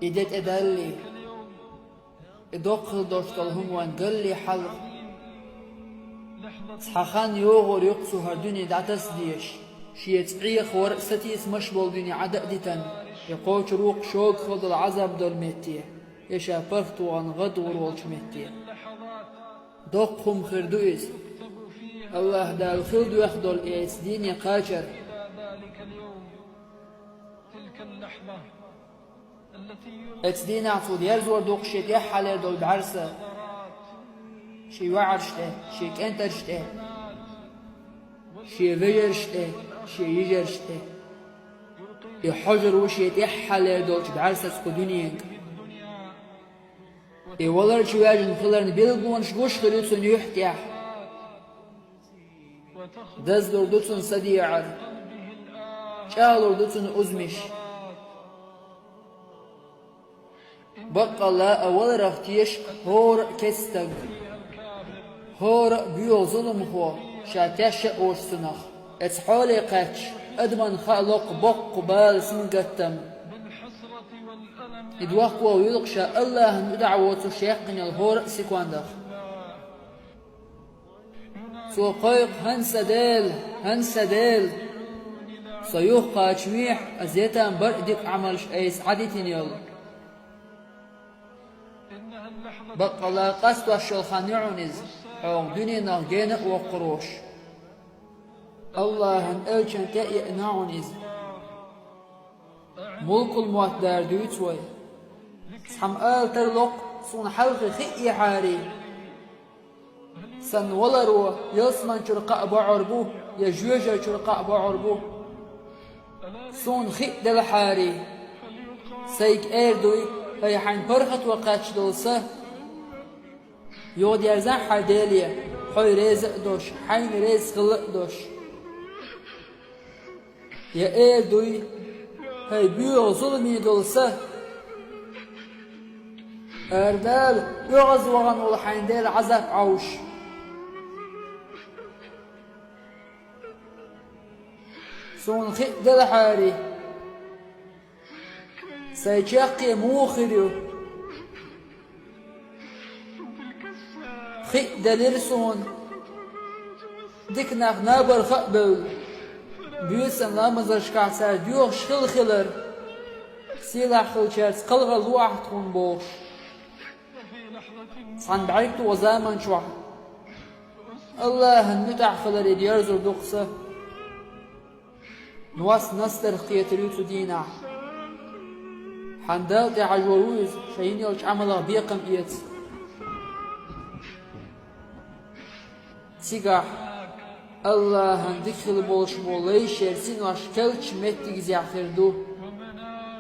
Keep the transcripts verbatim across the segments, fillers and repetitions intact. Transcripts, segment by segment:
И де тӀедалле, и доккха хила долуш долу хӀума вайн галле хьалха. Цхьа хан йогӀур ю-кх цо хӀара дуьне дӀатасадеш, шен цӀе хӀора а сатийсамаш болу дуьне Ӏада а дитина, я кхочур ву-кх шога хила долу Ӏазаб долу метте, я ша паргӀат вахана гӀадвур волчу метте. Доккха хӀума хир ду иза. АллахӀ Дала хила доьхна долу и эцу дийне кхачар. Эцу дийнахь цо дерзор ду-кх шен тӀаьххьалера долу бӀаьрса, шен йоӀарш тӀе, шен кӀентарш тӀе, шен вежарш тӀе, шен йижарш тӀе. И хьожур ву шен тӀаьххьалера долчу бӀаьрсаца кху дуьненга. И валар чу ваьжна хиларна билгалонаш гуш хир ю цунна юьхь тӀехь. Даздур ду цунна садеӀар, чӀагӀлур ду цунна узамаш. Баккъалла а валарах теша хӀора а кеста стаг, хӀора а боьха зуламхо, ша тешна а волуш цунах. Эцу хьоле кхаьчча, адамна хаа ло-кх боккха бала, сингаттам. И дохко вуьлу-кх ша АллахӀна муьтӀахь воцуш яьккхина йолу хӀора а секундах. Цо кхойкху: «ХӀан сан Дела, хӀан сан Дела! Со юхакхачавехьа, аса етам бара а дика Ӏамалш айса Ӏадитина йолу». Баккъалла къастош йолу хан ю хьуна иза, хьо дуьненах гена а воккхур волуш. АллахӀан элчан тӀе а еана хьуна иза. Мулкул-мовт дара дуьйцу вай. Цхьамма ала тарло-кх, суна хьалхе хи а ехьарий, сан валаро ялсаманчуьра кхаъ богӀур бу я жоьжарчуьра кхаъ богӀур бу. Суна хи а делахьарий, сайга эр дуй, хӀай хьайн паргӀато кхаьчна долу са. Юха дерзахь хьайн Деле, хьо реза а долуш, хьайна реза хила а долуш. Я эр дуй, хӀай боьха зуламе долу са. Ара Дала, оьгӀаз вахана волу хьайн Дела Ӏазап Ӏовш. Суна хи а делахьарий, сайн чаккхе муха хир ю? Хи а делира суна, дика нах набарха а бевлла, буьйсанна ламазашкахь цара доьхуш хила хилар, сийлахь хиллачаьрца кхалхар ло ахь тхуна бохуш. Цхьана бӀаьргто заман чохь АллахӀан муьтӀахь хиларе дерзур ду-кх сан. Нос настарх кхетар ю цу дийнахь. Хьан Далла тӀе хьажор ву иза, ша йина йолчу Ӏамалах бекхам эца. Цигахь АллахӀан дика хила болуш болу лайшера синош кхеллачу меттигзехь хир ду.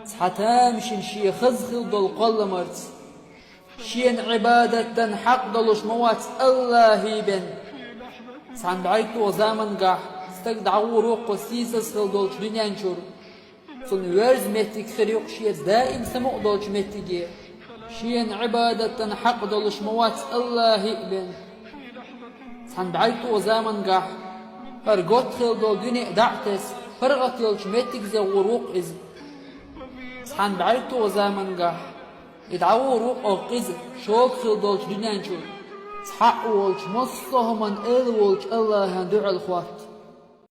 Цхьа тамашийна шен хаза хила долу кхолламарца. Шена Ӏибадат дан хьакъ долуш ма вац АллахӀе бен. Цхьана бӀаьргто замангахь стаг дӀагӀур ву-кх кху сийсаз хила долчу дуьнен чуьра. Цунна верза меттиг хир ю-кх шеца даим самукъа долчу меттиге. Шена Ӏибадат дан хьакъ долуш ма вац АллахӀе а бен. Цхьана бӀаьргто замангахь хӀара готта хила долу дуьне а дӀа а тесна, паргӀат йолчу меттигзе гӀур ву-кх иза. Цхьана бӀаьргто замангахь и дӀагӀур ву-кх иза шога хила долчу дуьнен чуьра. Цхьаъ волчу, массо а хӀуманна Эла волчу АллахӀан дуьхьал хӀотта.